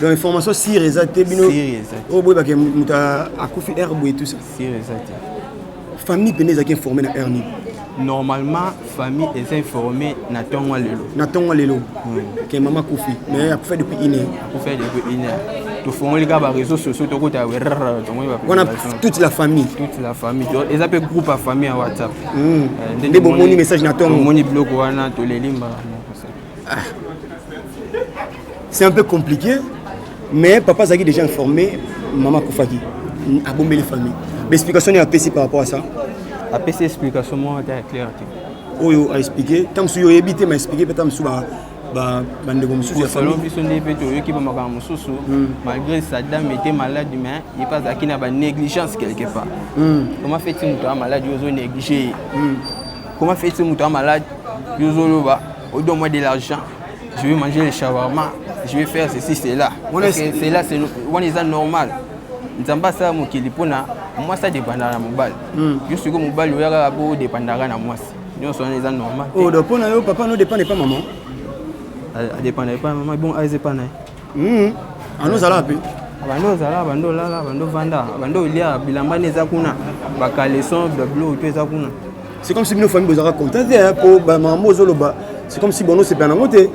[SPEAKER 2] Donc information sûre eza te bino? Oyo boyebake moto akufi heure boye, tout ça?
[SPEAKER 1] Sûre eza te.
[SPEAKER 2] Famille pene ezalaki informé na heure nini?
[SPEAKER 1] Normalement famille eza informé na ntongo lelo.
[SPEAKER 2] Na ntongo lelo ke mama akufi, mais akufa depuis une heure?
[SPEAKER 1] Akufa depuis une heure. Tofongoli kaka baréseaux sociaux, tokota, tomoni.
[SPEAKER 2] Wana toute la famille?
[SPEAKER 1] Toute la famille. Eza mpe groupe ya famille ya WhatsApp.
[SPEAKER 2] Nde bomoni message na ntongo?
[SPEAKER 1] Tomoni biloko wana, toleli mbala moko.
[SPEAKER 2] C'est un peu compliqué, mais papa azalaki déjà informé mama akufaki, abombeli famille. Baexplication nini apesi par rapport à ça?
[SPEAKER 1] Apesi explication moko te ya clair te.
[SPEAKER 2] Oyo aexpliqué, ntango mosusu oyebi te, ma expliqué mpe ntango mosusu bandeko mosusu ya
[SPEAKER 1] famille. Biso nde mpe toyoki bamakambo mosusu. Malgré Sadam était malade, mais ye mpe azalaki na banégligence quelque part. Comment fait moto ya malade, yo ozo néglige ye? Comment fait moto ya malade, yo ozoloba donne-moi de l'argent, je vais manger le shawarma, je vais faire ceci, cela? Cela, wana eza normal? Nzambe asala mokili mpona mwasi adépendaka na mobali. Yo sikoyo mobali oya kaka po odépendaka na mwasi, nyonso wana eza normal?
[SPEAKER 2] Oh, donc mpona yo papa no dépend epa mama?
[SPEAKER 1] Adépenda epa mama. Bon, aza epa na ye.
[SPEAKER 2] Ano ozala mpe?
[SPEAKER 1] Bando ozala, bando olala, bando ovanda, bando olia, bilamba nde eza kuna, bacaleçon, babiloko to eza kuna.
[SPEAKER 2] C'est comme si bino famille bozalaka content te po bamama ozoloba, c'est comme si bono osepela nango te.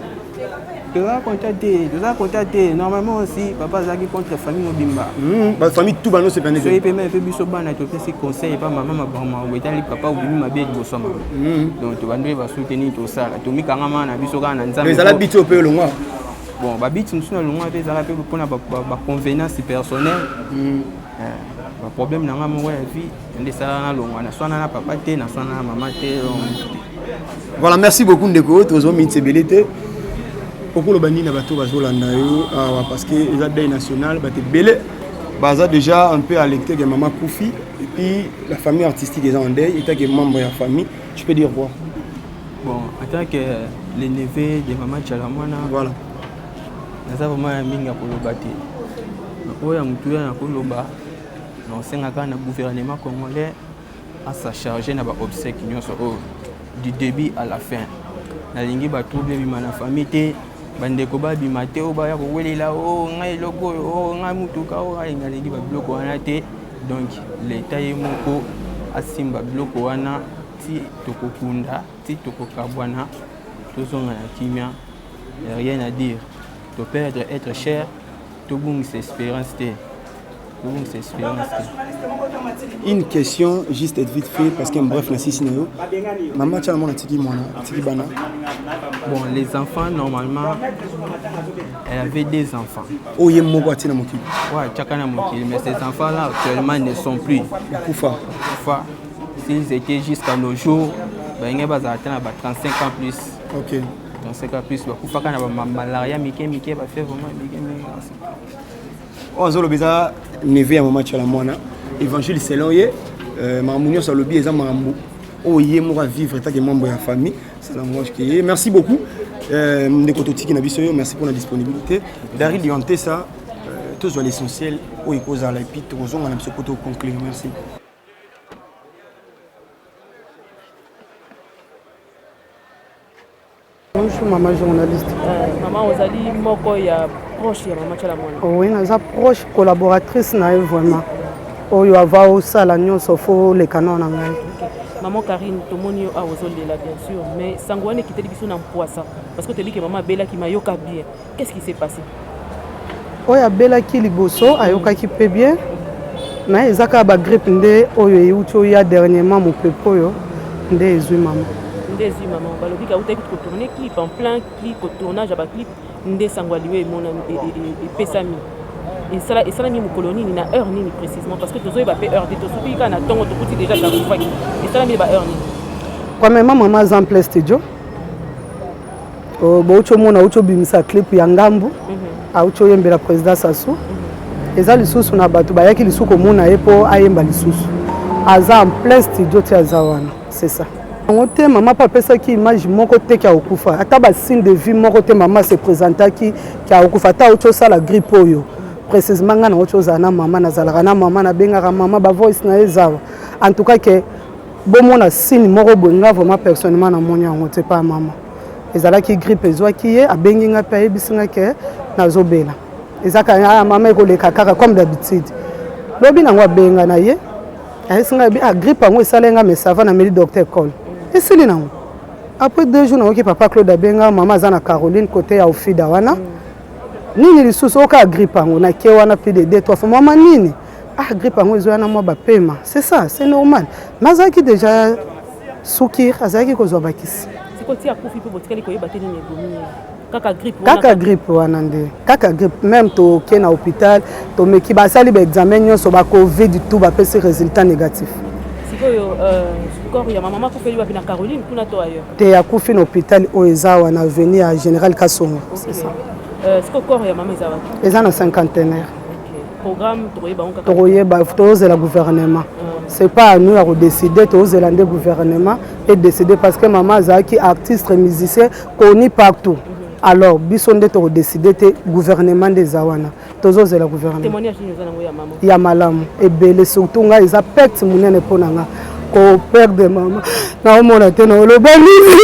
[SPEAKER 1] Toza content te, toza content te. Normalement aussi papa azalaki contre famille mobimba.
[SPEAKER 2] Bafamille tout bano osepela.
[SPEAKER 1] Soki mpe mpe biso bana topesi conseil epa mama, makambo etali papa, obimi mabe liboso ya mama. Donc tobandi oyeba soki nini tosala, tomikangama na biso kaka na Nzambe.
[SPEAKER 2] Ezala biti oyo mpe olongwa?
[SPEAKER 1] Bon, babiti mosusu na longwa mpe ezalaka mpe mpona baconvenance personnelle, baproblème na nga moko ya vie nde esalaka nalongwa. Naswana na papa te, naswana na mama te.
[SPEAKER 2] Voilà, merci beaucoup ndeko. Tozwa miniti ebele te. Okoloba nini na bato bazolanda yo awa? Parce que eza deuil national, bato ebele baza déjà un peu alerté que mama kufi, et puis la famille artistique eza en deuil. En tant que membre ya famille, tu peux dire quoi?
[SPEAKER 1] Bon, en tant que le neveu de mama Tshala Mwana, naza vraiment ya mingi ya koloba te. Oyo ya motu ya na koloba, na osengaka na gouvernement congolais asa charge na baobsèque nyonso oyo du début à la fin. Nalingi batrouble ebima na famille te. Bandeko babima te oyo baya kowelela o oh, ngai eloko oyo o oh, ngai motuka oyo oh, alinga alingi babiloko wana te. Donc leta ye moko asimba biloko wana ti tokokunda ti tokokabwana tozonga na kimia. Rien à dire. To perdre être cher, tobungisa espérance te. Tobungisa espérance te.
[SPEAKER 2] Une question juste vite fait parce que bref na sisi na yo. Maman Tshala Mwana atiki mwana, atiki bana.
[SPEAKER 1] Bon, les enfants normalement elle avait des enfants.
[SPEAKER 2] Oyo ye moko atie na mokili.
[SPEAKER 1] Ouais, atiaka na mokili, mais ces enfants là actuellement ne sont plus.
[SPEAKER 2] Bakufa.
[SPEAKER 1] Bakufa. S'ils étaient jusqu'à nos jours, balingi bazala ata na ba 35 ans plus.
[SPEAKER 2] OK.
[SPEAKER 1] 35 ans plus bakufaka na ba malaria mike mike ba fièvre vraiment mike mike.
[SPEAKER 2] Oyo azoloba eza neveu ya mama Tshala Mwana, évangile selon ye, euh, makambo nyonso alobi eza makambo oyo ye moko avivre etake membre ya famille ça l'engage ke ye. Merci beaucoup euh, ndeko totiki na biso yo, merci pour la disponibilité. Daryl Diantesa, euh, tozwa l'essentiel oyo ekozala et puis tokozonga na biso po to conclure. Merci.
[SPEAKER 8] Bonjour maman journaliste.
[SPEAKER 5] Euh, maman ozali moko ya proche ya maman Tshala Mwana.
[SPEAKER 8] Oui, naza proche collaboratrice na ye vraiment. Oyo ava osala nyonso fo leka nao na ngai.
[SPEAKER 5] Okay. Maman Karine, tomoni yo awa ozolela bien sûr, mais sango wana ekiteli biso na mpwasa parce que toyebi ke maman abelaki mayoka bien. Qu'est-ce qui s'est passé?
[SPEAKER 8] Oyo abelaki liboso ayokaki mpe bien mais eza kaka ba grippe nde oyo euti oya dernièrement mopepe oyo nde ezwi mama.
[SPEAKER 5] Nde ezwi mama balobi ke autaki kotourne clip en plein clip tournage ya baclip nde sango ya liwa emonani epesami esalami mokolo nini na heure nini précisément parce que tozoyeba mpe heure te tosuki kaka na ntongo tokuti déjà akufaki esalami ba heure nini?
[SPEAKER 8] Premièrement mama aza en plein studio Oh, bouti omona auti obimisa clip ya ngambu mhm. auti oyembela président Sassou mhm. eza lisusu na bato bayaki lisusu komona ye mpo ayemba lisusu aza en plein studio ti aza wana c'est ça yango te mama mpe apesaki image moko te ke akokufa ata basigne de vie moko te mama se présentaki ke akokufa ata auti osala grippe oyo précisement ngai nauti ozala na mama nazalaka na mama nabengaka mama bavoice na ye ezawa en tout cas ke bomona signe moko boye nga vraiment personnellement namoni yango te pa mama ezalaki grippe ezwaki ye abengi nga mpe ayebisi nga ke nazobela eza kaka ah, mama ekoleka kaka comme d'habitude lobi nango abenga na ye ayebisi nga ah, grippe yango esala nga mais ça va nameli docteur col esili nango après deux jours nayoki papa Claude abenga mama aza na Caroline côté ya Ofida wana nini lisusu oka grippe yango nake wana plus de deux trois fois mama nini ah grippe yango ezoya na mwa bapema c'est ça c'est normal mais azalaki déjà sukir azalaki kozwa bakisi kaka grippe wana nde kaka grippe même toke na hôpital tomeki basali baexamen nyonso ba covid tout bapesi résultat négatif
[SPEAKER 5] sikoyo euh, corps ya mama akufeli wapi na Caroline kuna to ailleurs
[SPEAKER 8] te akufi na hôpital oyo eza awa na avenue ya général Kasongo c'est ça
[SPEAKER 5] euh, sikoyo corps ya mama eza wapi
[SPEAKER 8] eza na cinquantenaire
[SPEAKER 5] programme tokoyeba yango
[SPEAKER 8] kaka tokoyeba tozela gouvernement mm. c'est pas à nous ya kodécider tozela nde gouvernement et décider parce que mama azalaki artiste musicien connu partout mm -hmm. alors biso nde tokodécide te gouvernement nde eza wana tozozela gouvernement ya malamu ebele surtout ngai eza perte monene mpo na nga koperdre mama naomona te naoloba nini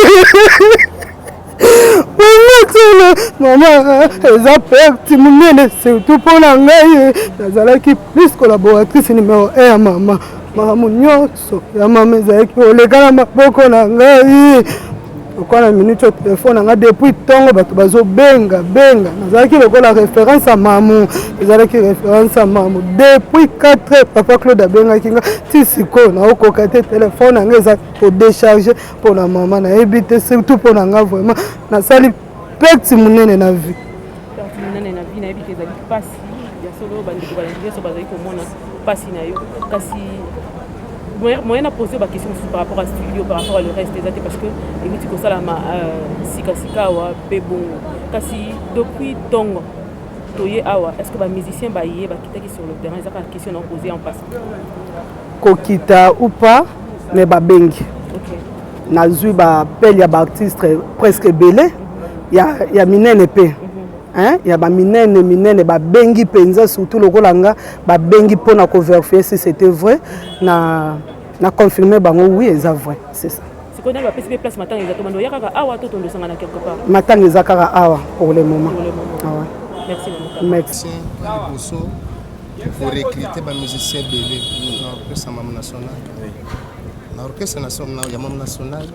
[SPEAKER 8] Mama mama eza perte monene surtout mpo na ngai nazalaki plus collaboratrice numero 1 ya mama makambo nyonso ya mama ezalaki koleka na maboko na ngai lokola na minute oyo telefone na ngai depuis ntongo bato bazobenga benga nazalaki lokola référence ya mamu ezalaki référence ya mamu depuis 4 heures papa claude abengaki ngai ti sikoyo naokoka te telefone na ngai eza kodecharge mpo na mama nayebi te surtout mpo na nga vraiment nasali perte monene na vie
[SPEAKER 5] perte monene na vie nayebi te ezali mpasi ya solo bandeko balandi nyonso bazali komona mpasi na yo kasi moyen na poser baquestion mosusu par rapport à studio par rapport à le reste eza te parce que euti kosalama euh, sikasika awa mpe bongo kasi depuis ntongo toye awa est ce que bamusicien baye bakitaki sur le terrain eza kaka question na pose en passant
[SPEAKER 8] kokita ou pas mais babengi okay. nazwi baappel ya baartiste presque ebele ya, ya minene mpe mm -hmm. hein? ya baminene minene babengi mpenza surtout lokola nga babengi mpona koverifie si c'était vrai na, na confirme bango oui eza vrai c'est ça.
[SPEAKER 9] Sikoyo nani bapesi mpe place matanga eza tobanda oya kaka awa to tondosangana quelque part?
[SPEAKER 8] Matanga eza kaka awa pour le moment.
[SPEAKER 9] Pour le moment.
[SPEAKER 8] Ah ouais.
[SPEAKER 9] Merci maman.
[SPEAKER 8] Merci.
[SPEAKER 10] Liboso korecrute bamusicien ebele na orchestre ya mama national, na orchestre ya mama national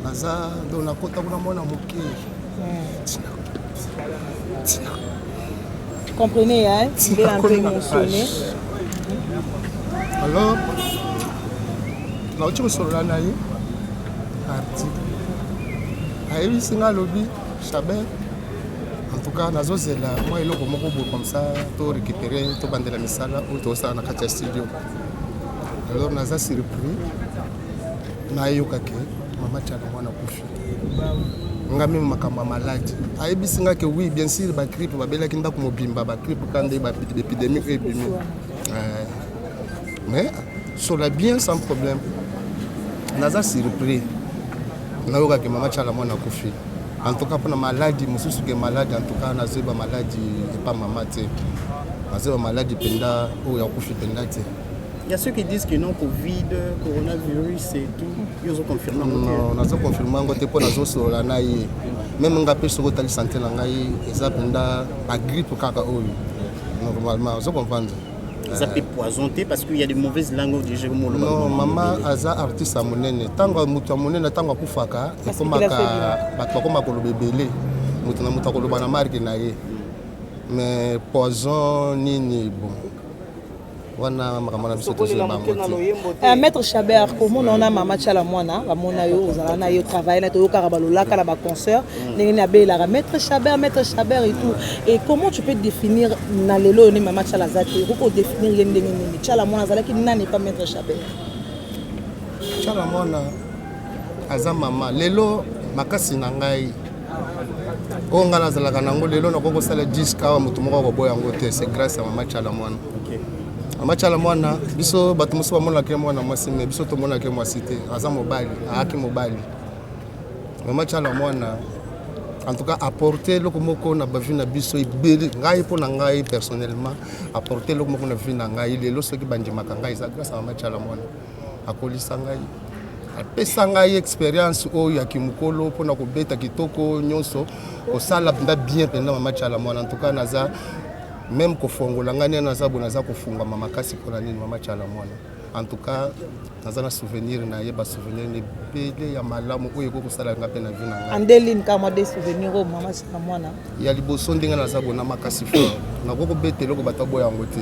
[SPEAKER 10] naza donc nakota kuna mwana moke. Tina.
[SPEAKER 6] Comprenez, hein? Il est un peu émotionné.
[SPEAKER 10] Alors, nauti kosolola na ye article, ayebisi nga, alobi: "Chabert, en tout cas nazozela mwa eloko moko boye comme ça to récupérer, tobandela misala oyo tozosala na kati ya studio." Alors naza surpris nayoka ke mama Tshala Mwana akufi. Nga même makambo ya maladi, ayebisi nga ke oui, bien sûr, bagrippe babelaki ndako mobimba, bagrippe ka nde baépidémie oyo ebimi, mais sola bien sans problème. Naza surpris nayokaki mama Tshala Mwana akufi. En tout cas mpona maladi mosusu ke maladi, en tout cas nazoyeba maladi epa mama te, nazoyeba maladi mpenza oyo akufi mpenza te.
[SPEAKER 11] Il y a ceux qui disent que non, Covid, coronavirus et tout. Ils ont confirmé.
[SPEAKER 10] Non, nazo confirme yango te mpo nazosolola na ye. Même nga mpe soki otali santé na ngai, eza mpenza bagrippe kaka oyo normalement, ozo comprendre.
[SPEAKER 11] Eza mpe poison te, parce qu'il y a de mauvaises langues déjà.
[SPEAKER 10] Non, mama aza artiste ya monene. Ntango moto ya monene, ntango akufaka, ekomaka bato bakoma koloba ebele, moto na moto akoloba na marke na ye. Mais poison nini, bon, wana makambo na biso tozoyeba yango te.
[SPEAKER 6] Maître Chabert, komona wana mama Tshala Mwana, bamona yo ozala na ye, travaille na toyokaka balolaka na baconcert ndenge nini abelaka Maître Chabert, Maître Chabert et tout. Et comment tu peux définir na lelo oyo nde mama Tshala aza te, okoki kodéfinir ye ndenge nini? Tshala Mwana azalaki nani pa Maître Chabert?
[SPEAKER 10] Tshala Mwana aza mama. Lelo makasi na ngai oyo ngai nazalaka nango lelo, nakoki kosala disque awa, moto moko akoboya yango te, c'est grâce ya mama Tshala Mwana. Mama Tshala Mwana, biso bato mosusu bamonaka ye mwana mwasi, mais biso tomonaka ye mwasi te, aza mobali, ayaki mobali. Mama Tshala Mwana en tout cas apporte eloko moko na bavie na biso ebele. Ngai, mpo na ngai personnellement, apporte eloko moko na vie na ngai. Lelo soki bandimaka ngai, eza grâce ya mama Tshala Mwana. Akolisa ngai, apesa ngai expérience oyo ya kimokolo mpona kobeta kitoko nyonso, kosala mpenza bien mpenza. Mama Tshala Mwana, en tout cas naza même kofongola ngai nde naza boye, naza kofungwama makasi. Mpona nini? Mama Tshala Mwana, en tout cas naza na souvenir na ye, basouvenir ebele ya malamu oyo ekoki kosala nga mpe na vie na ngai.
[SPEAKER 6] Andeline, kaka mwa de souvenir oyo mama Tshala Mwana.
[SPEAKER 10] Ya liboso, ndenge naza boye na makasi fort, nakoki kobeta eloko bato aboya yango te.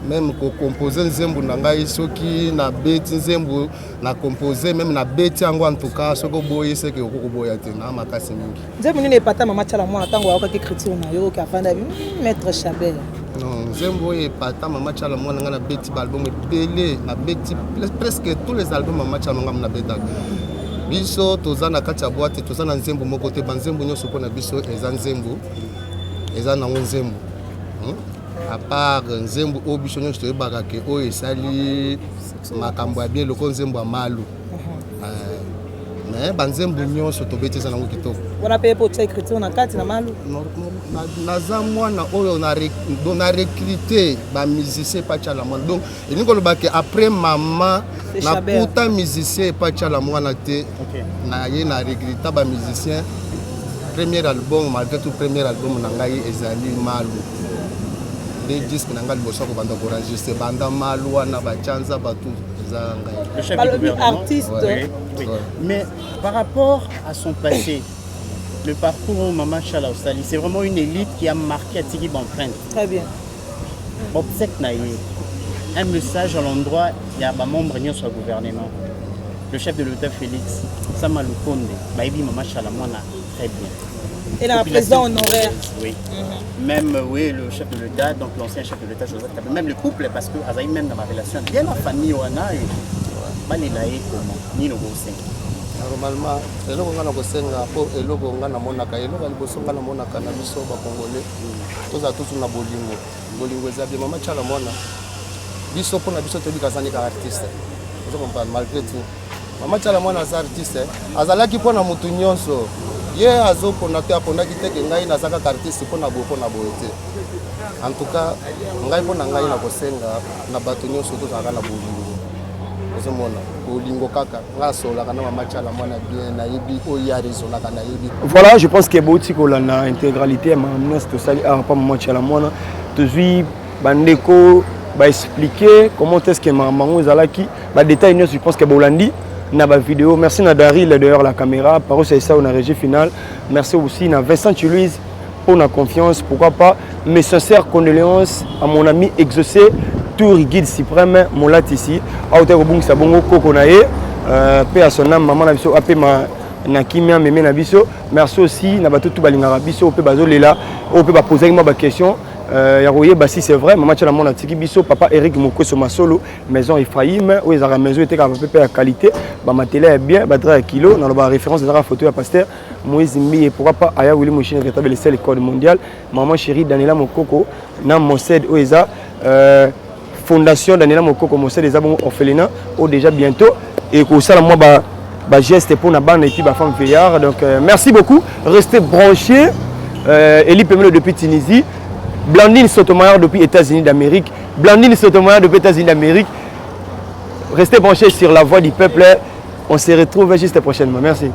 [SPEAKER 10] Même kocompose nzembo na ngai, soki nabeti nzembo na compose, même nabeti yango, en tout cas soki oboyi, seke okoki koboya te na makasi mingi.
[SPEAKER 6] Nzembo nini epata mama Tshala Mwana ntango ayokaki écriture na yo, oki afanda Maître Chabert?
[SPEAKER 10] Non, nzembo oyo epata mama Tshala Mwana, ngai nabeti baalbum ebele, nabeti presque tous les albums mama Tshala ngai nabetaka. Biso toza na kati ya boîte, toza na nzembo moko te, banzembo nyonso mpona biso eza nzembo, eza nango nzembo, À part nzembo oyo biso nyonso toyebaka ke oyo esali makambo ya bien loko nzembo ya malu, mais banzembo nyonso tobeti eza nango kitoko.
[SPEAKER 6] Wana mpe po tia écriture na kati na malu?
[SPEAKER 10] Naza mwana oyo na recruté bamusicien epa Tshala Mwana. Donc elingi koloba ke après mama, nakuta musicien epa Tshala Mwana te, na ye na recruta bamusicien. Premier album, malgré tout, premier album na ngai ezali Malu, nde disque na ngai liboso ya kobanda koenregistre banda Malu wana, batianza bato eza ngai.
[SPEAKER 11] Le chef du gouvernement.
[SPEAKER 6] Artiste.
[SPEAKER 11] Oui, oui. Mais par rapport à son passé, le parcours Mama Tshala osali, c'est vraiment une élite qui a marqué atiki empreinte.
[SPEAKER 6] Très bien.
[SPEAKER 11] Obsèque na ye, un message à l'endroit ya bamembre nyonso ya gouvernement, le chef de l'État Félix, Sama Lukonde, bayebi Mama Tshala Mwana très bien.
[SPEAKER 6] Et la président honoraire.
[SPEAKER 11] Oui. Même, oui, le chef de l'État, donc l'ancien chef de l'État Joseph Kabila, même le couple, parce que azali même dans ma relation, bien la famille wana, et balela ye comment nini okosenga?
[SPEAKER 10] Normalement eloko ngai na kosenga, mpo eloko ngai namonaka, eloko ya liboso ngai namonaka na biso bakongole, tozala tozu na bolingo. Bolingo eza bien. Mama Tshala Mwana, biso mpona biso toyebi aza nika artiste, ozo comprendre. Malgré tout, mama Tshala Mwana aza artiste, azalaki mpona motu nyonso. Ye azopona te, apondaki te ke ngai naza kaka artiste mpona boye, mpona boye te. En tout cas ngai, mpo na ngai, na kosenga na bato nyonso tozalaka na bolingo, ozomona. Bolingo kaka nga asololaka na mama Tshala mwana bien, nayebi oyo ye araisonnaka, nayebi.
[SPEAKER 2] Voilà, je pense que bouti kolanda intégralité ya makambo nyonso tosali awa pa mama Tshala mwana. Tozwi bandeko baexpliquer comment est-ce que makambo yango ezalaki, badétail nyonso. Je pense que bolandi na bavidéo. Merci na Daril derrière la caméra, Paros Aissao na régie finale. Merci aussi na Vincent Chiluise pour la confiance. Pourquoi pas mes sincères condoléances à mon ami Exaucé Tour, guide suprême Molatisi auta kobungisa bongo koko na ye, paix à son âme. Mama na biso apema na kimia, meme na biso. Merci aussi na bato tu balingaka biso mpe bazolela oyo mpe bapozaki mwa baquestion ya koyeba si c'est vrai mama Tiala mwana atiki biso. Papa Eric Mokoso Masolo, maison Ephraim oyo ezalaka maison etekaka bapepe ya qualité, bamatela ya bien, badrap ya kilo. Naloba référence ezalaka photo ya pasteur Moïse Mbiye. Pourquoi pas aya Willy Moshine, véritable seul code mondial. Maman chérie Daniela Mokoko na Mosed oyo eza fondation Daniela Mokoko Mosed, eza bongo orphelinat oyo déjà bientôt ekosala mwa ba bageste mpona bana et puis bafemme veillard. Donc merci beaucoup, restez branchés. Eli Pemelo depuis Tunisie, Blandine Sotomayor depuis États-Unis d'Amérique, Blandine Sotomayor depuis États-Unis d'Amérique. Restez branchés sur La Voix du Peuple, on se retrouve juste prochainement. Merci.